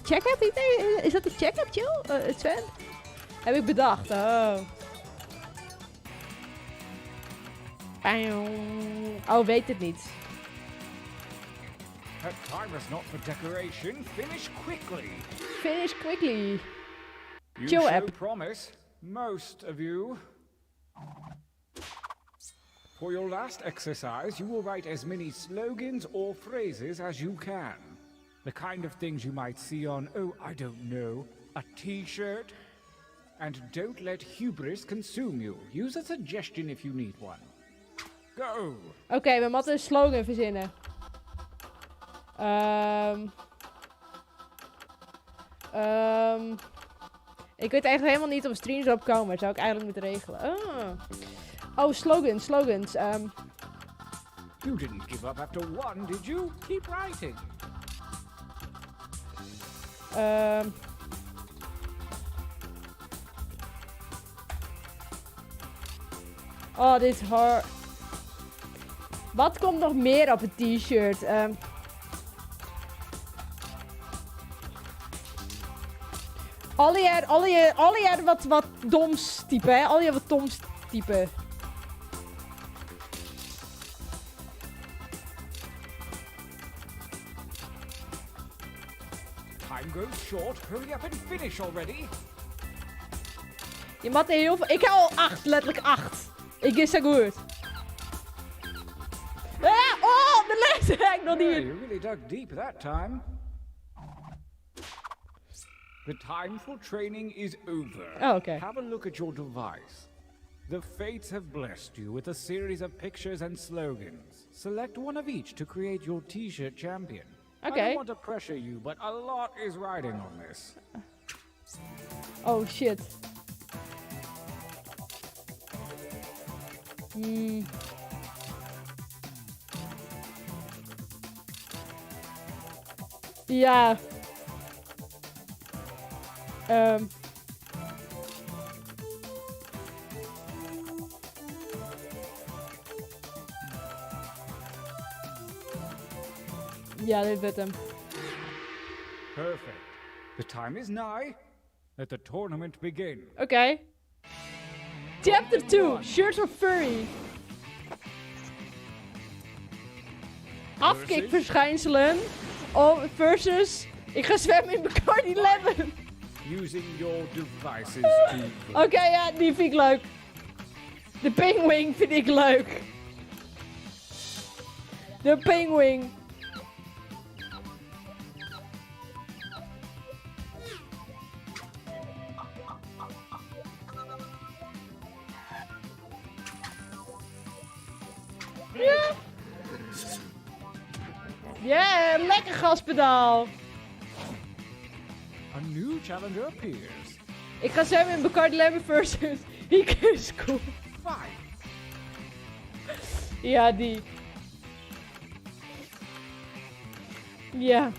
check app? Is dat de check app chill? Sven? Heb ik bedacht. Oh. Oh, weet het niet. That time is not for decoration. Finish quickly. Finish quickly. You Chill show app. promise, most of you. For your last exercise, you will write as many slogans or phrases as you can. The kind of things you might see on, oh, I don't know, a t-shirt. And don't let hubris consume you. Use a suggestion if you need one. Go! Oké, we moeten een slogan verzinnen. Ik weet eigenlijk helemaal niet of streams erop komen. Zou ik eigenlijk moeten regelen. Oh, oh slogans, slogans. You didn't give up after one, did you? Keep writing. Oh, dit is hard. Wat komt nog meer op het t-shirt? Alle jaar wat doms typen, hè? Alle jaar wat doms typen. Time goes short. Hurry up and finish already. Je mag er heel veel. Ik heb al 8, letterlijk 8. Ik is zo goed. Ah, oh, de les heb ik nog niet. Hey, you really dug deep that time. The time for training is over. Oh, okay. Have a look at your device. The fates have blessed you with a series of pictures and slogans. Select one of each to create your t-shirt champion. I Oké. don't want to pressure you, but a lot is riding on this. Oh shit. Ja. Ja, dit werd hem. Perfect. The time is nigh. Let the tournament begin. Oké. Chapter 2. Shirts of Furry. Afkikverschijnselen. Oh, versus. Ik ga zwemmen in Bacardi Lemon. Using your devices to Oké, ja, die vind ik leuk. De penguin vind ik leuk. De penguin. Ja. Yeah, lekker gaspedaal. A new challenger appears. Ik ga zwemmen in Bacardi Lemon versus Hieke is cool. Fight. Ja, die. Ja.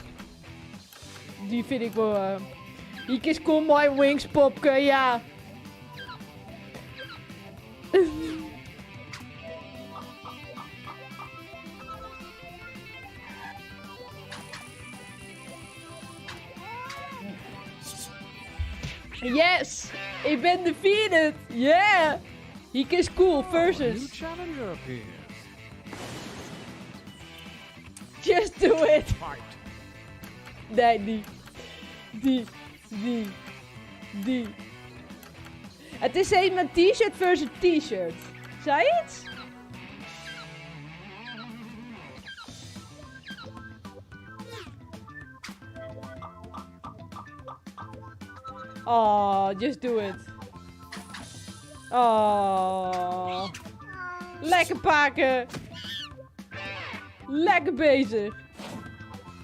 Die vind ik wel. Hieke is cool, my wings, popke, ja. Yes! Ik ben defeated! Yeah! Hieke is cool A new versus. challenger appears. Just do it! Fight. Nee, die. Die. Die. Die. Het is steeds mijn t-shirt versus t-shirt. Zei je iets? Oh, just do it. Oh. Lekker pakken. Lekker bezig.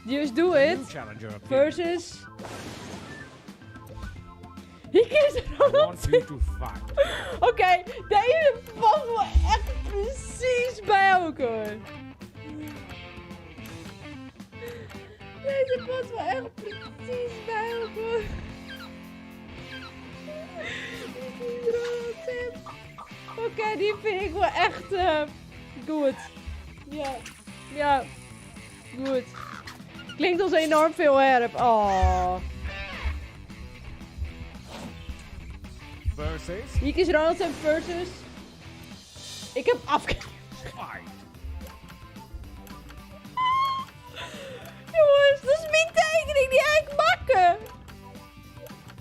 Just do A it. new challenger appears. Versus. Hier is I want Ronald. you to fight. Oké, deze past wel echt precies bij elkaar. Deze past wel echt precies bij elkaar. Oké, die vind ik wel echt goed. Ja, goed. Klinkt als enorm veel herp. Oh. Versus. Hier is Ronald en versus. Ik heb afge... Fight. Jongens, dat is mijn tekening die ik makke.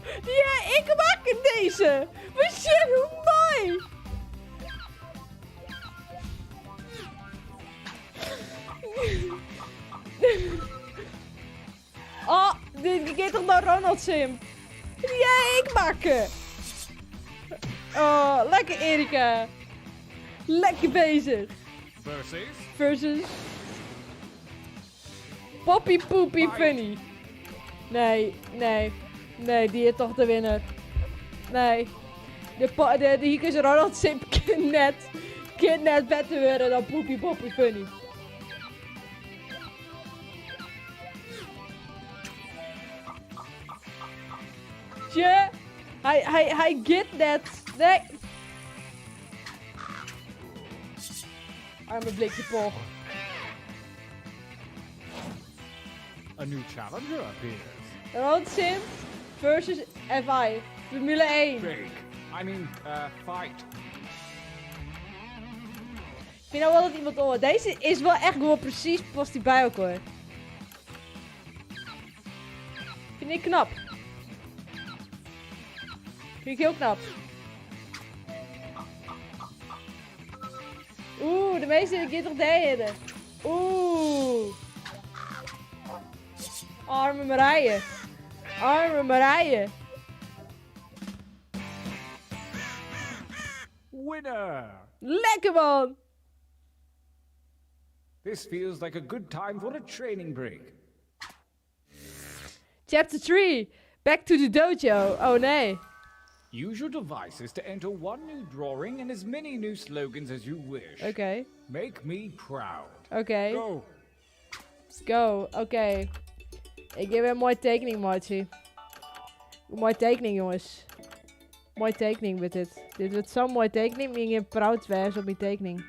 Die ik makke deze. Maar shit, hoe mooi. Oh, dit gaat toch naar Ronald Sim. Die ik makke. Oh, lekker Erika. Lekker bezig. Versus. Versus. Poppy Poopy Fight. Funny. Nee, nee. Nee, die is toch de winnaar. Nee. De hier is Ronald Simp kind net beter worden dan Poopy Poppy Funny. Tje, hij get net. Nee. Arme blikje poch. A new challenger appears. Ronald Simp versus FI. Formule 1. Fake. I mean, fight. Ik vind nou wel dat iemand... Oh, deze is wel echt gewoon precies past die bij elkaar. Vind ik knap. Vind ik heel knap. Oeh, de meeste keer toch deden. Oeh. Arme Marije. Arme Marije. winner! Lekker man! This feels like a good time for a training break. Chapter 3. Back to the dojo. Oh nee. Use your devices to enter one new drawing and as many new slogans as you wish. Oké. Make me proud. Oké. Go. Go. Oké. Ik heb een mooie tekening, Marty. Mooie tekening, jongens. Mooie tekening wordt dit. Dit wordt zo'n mooie tekening. Ik ben proud wezen op mijn tekening.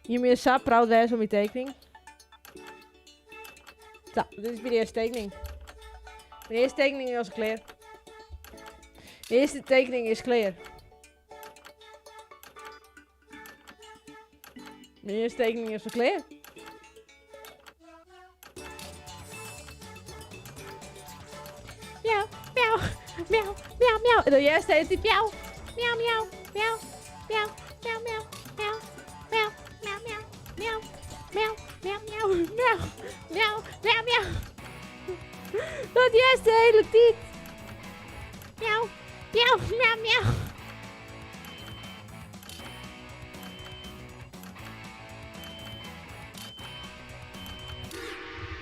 Je moet zo proud wezen op mijn tekening. Zo, dit is mijn eerste tekening. Mijn eerste tekening is klaar. De eerste tekening is klaar. Mijn eerste tekening is al klaar. Miauw, miauw, miauw, miauw, miauw. En dan jij steeds die miauw, miauw, miauw, miauw, miauw, miauw, miauw, miauw, miauw, miauw, miauw, miauw, miauw, miauw, miauw, miauw, miauw, miauw. Dat juist de hele tijd. Miauw, miauw, miauw, miauw.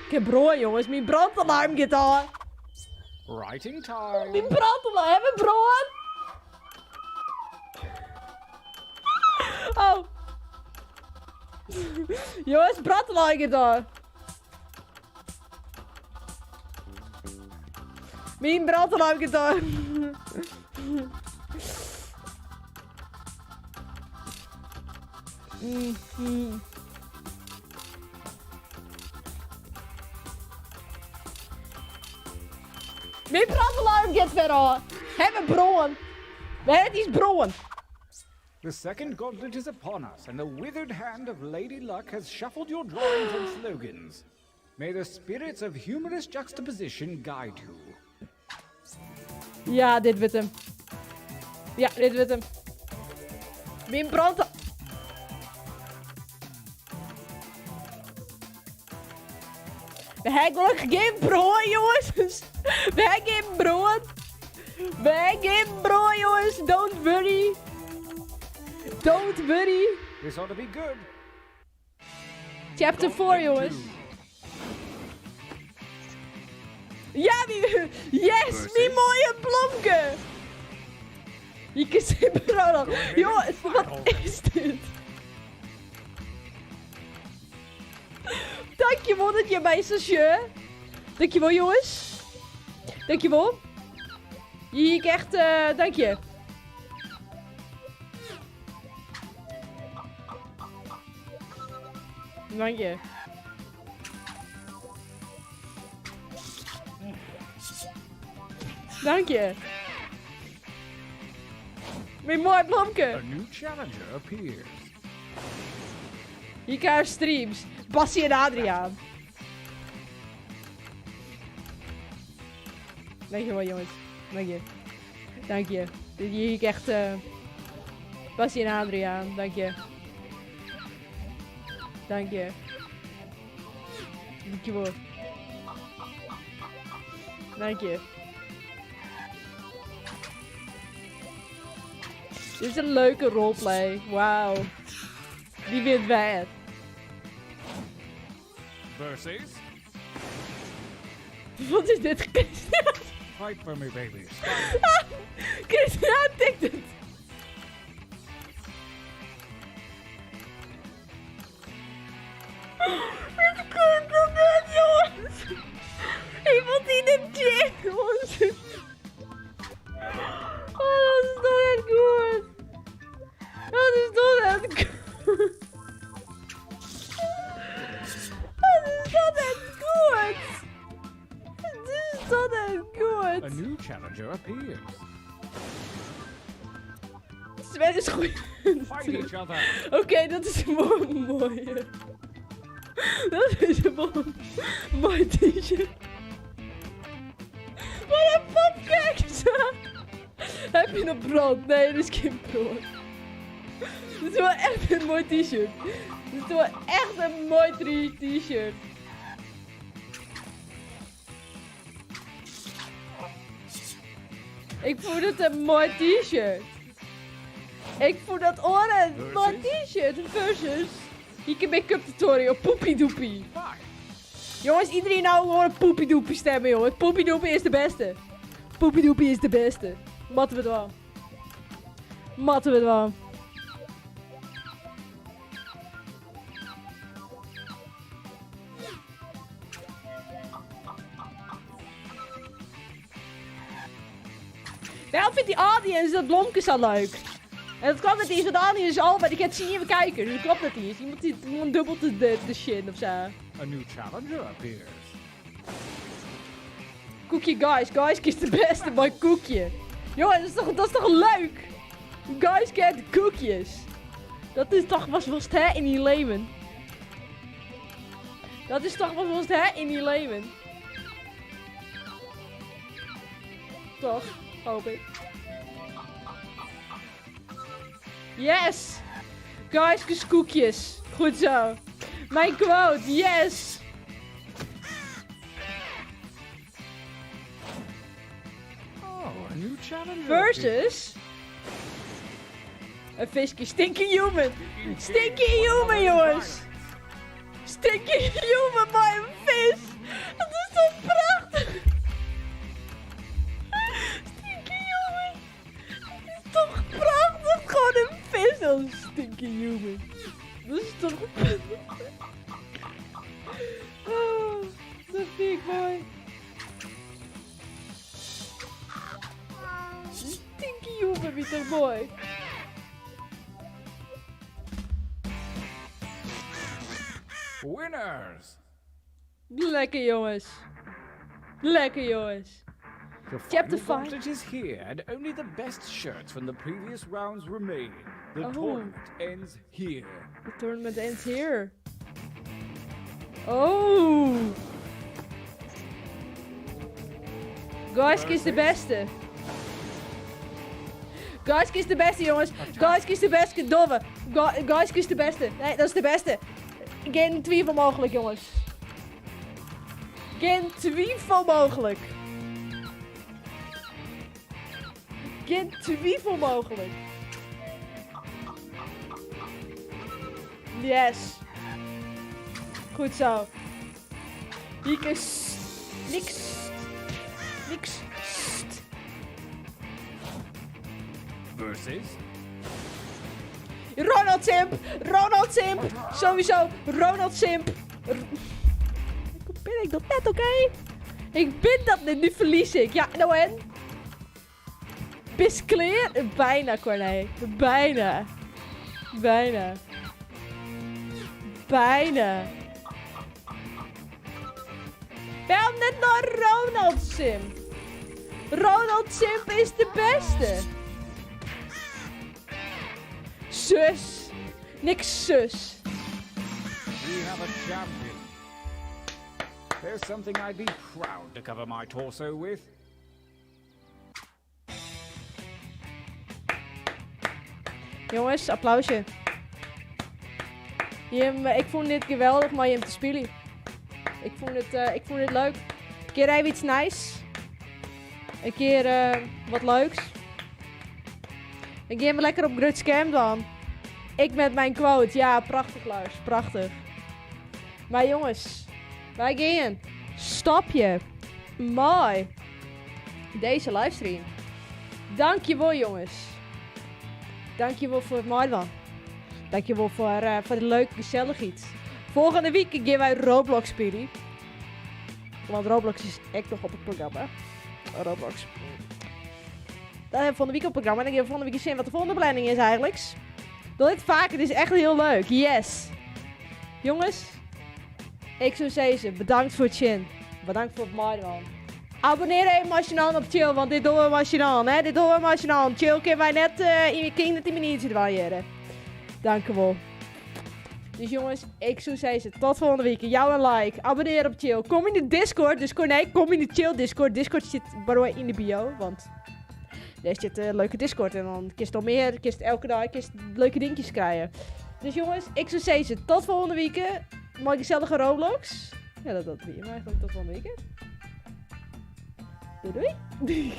Ik heb brood, jongens. Mijn brandalarm gaat aan. Writing time. Mijn brandalarm. Hebben we brood? Oh. Jongens, brandalarm gaat aan. Mijn brandalarm gaat aan. Mijn brandalarm gaat weer aan. Hebben brood. Waar is brood? The second gauntlet is upon us, and the withered hand of Lady Luck has shuffled your drawings and slogans. May the spirits of humorous juxtaposition guide you. Ja, dit wordt hem. Ja, dit wordt hem. Mijn brand... We hebben gelukkig geen brood, jongens. We hebben geen brood. We hebben geen brood, jongens. Don't worry. Don't worry. This ought to be good. Chapter 4, Gauntlet jongens. two. Ja, die, yes, die mooie blomke. Je kunt zien brood. Jongens, wat is dit? Dankjewel dat je mij zusje. Dankjewel, jongens. Dankjewel. Je echt, dank je. Dank je. Dank je. Mijn mooi blomke. A new challenger appears. Je krijgt streams. Bassie en Adriaan. Dankjewel, jongens. Dank je. Dank je. Dit hier echt... Bassie en Adriaan. Dank je. Dank je. Dankjewel. Dank je. Dit is een leuke roleplay. Wauw. Die wint wij. Versus. Wat is dit, Christian? Fight for me, babies. Christian tikt het. Dit komt toch net, jongens. Iemand in de chat, jongens. Oh, dat is toch echt goed. Dat is toch echt goed. Dat is toch echt goed. Dat is toch echt goed. A new challenger appears. Sven is goed. Fight each other. Oké, dat is een mooie. Dat is een mooi t-shirt. Wat een popkeks! Heb je nog brand? Nee, dat is geen brand. Dit is wel echt een mooi t-shirt. Dit is wel echt een mooi t-shirt. Ik vond het een mooi t-shirt. Ik fûn dat oare mei t-shirt versus. Hier make-up tutorial, poepie doepie. Jongens, iedereen nou gewoon op poepie doepie stemmen, jongens. Poepie doepie is de beste. Poepie doepie is de beste. Moatte we dwaan. Moatte we dwaan. Waarom vindt die audience dat blomke zo leuk? En dat klopt net eens, want de audience is al bij de cat zien we kijken. Dus dat klopt net eens. Iemand die iemand dubbelt de shit of zo. A new challenger appears. Koekje guys. Guys kiest de beste bij koekje. Jongen, dat is toch leuk? Guys kent koekjes. Dat is toch was het hè in die leven. Dat is toch was het hè in die leven. Toch, hoop ik. Yes! Guys, koekjes. Goed zo. Mijn quote, yes! Oh, a new challenger. Versus... Een visje. Stinky human. Stinky human, jongens. Stinky human bij een vis. Dat is toch prachtig. Stinky human. Dat is toch prachtig. Gewoon een vis. Dat is stinky human. Dat is toch... Oh, dat vind ik mooi. Stinky human, wie toch mooi. Winners! Lekker jongens. Lekker jongens. The Chapter final 5. gauntlet is here, and only the best shirts from the previous rounds remain. The Oh. tournament ends here. The tournament ends here. Oh. Guys is de beste. Guys is de beste, jongens. Guys is de beste. Dove. Guys is de beste. Nee, dat is de beste. Geen twijfel mogelijk, jongens. Geen twijfel mogelijk. Geen twijfel mogelijk. Yes. Goed zo. Hier is niks. Niks. Versus Ronald Simp! Ronald Simp! Sowieso Ronald Simp! Hoe ben ik dat net, oké? Ik ben dat net, nu verlies ik. Ja, nou en? Biscleer? Bijna, Corné. Bijna. Bijna. Bijna. Waarom net nou Ronald Simp? Ronald Simp is de beste. Zus. Niks zus. We have a champion. There's something I'd be proud to cover my torso with. Jongens, applausje. Jim, ik vond dit geweldig om je te spelen. Ik vond het leuk. Een keer even iets nice. Een keer wat leuks. Dan gaan we lekker op Grut Scam dan. Ik met mijn quote. Ja, prachtig Lars. Prachtig. Maar jongens, wij gaan. Stapje. Mooi. Deze livestream. Dankjewel jongens. Dankjewel voor het meidwaan. Dankjewel voor de leuke gezelligheid. Volgende week gaan wij Roblox spelen. Want Roblox is echt nog op het programma. Roblox. Dat hebben we volgende week op het programma. En dan gaan we volgende week zien wat de volgende planning is eigenlijk. Doe dit vaker, het is echt heel leuk. Yes. Jongens, ik zou zeggen, bedankt voor het zien. Bedankt voor het meidwaan. Abonneer even als je nou op Chill, want dit doen we als je dan, hè? Dit doen we als je dan. Chill kunnen wij net in je kind in minuutje variëren. Dank u wel. Dus jongens, ik zou zeggen, tot volgende week. Jou een like. Abonneer op Chill. Kom in de Discord. Dus nee, kom in de Chill Discord. Discord zit by the way in de bio, want daar zit een leuke Discord. En dan kist nog meer, kist elke dag, kist leuke dingetjes krijgen. Dus jongens, ik zou zeggen, tot volgende week. Mooi gezellige Roblox. Ja, dat weer. Maar eigenlijk tot volgende week. Doei doei.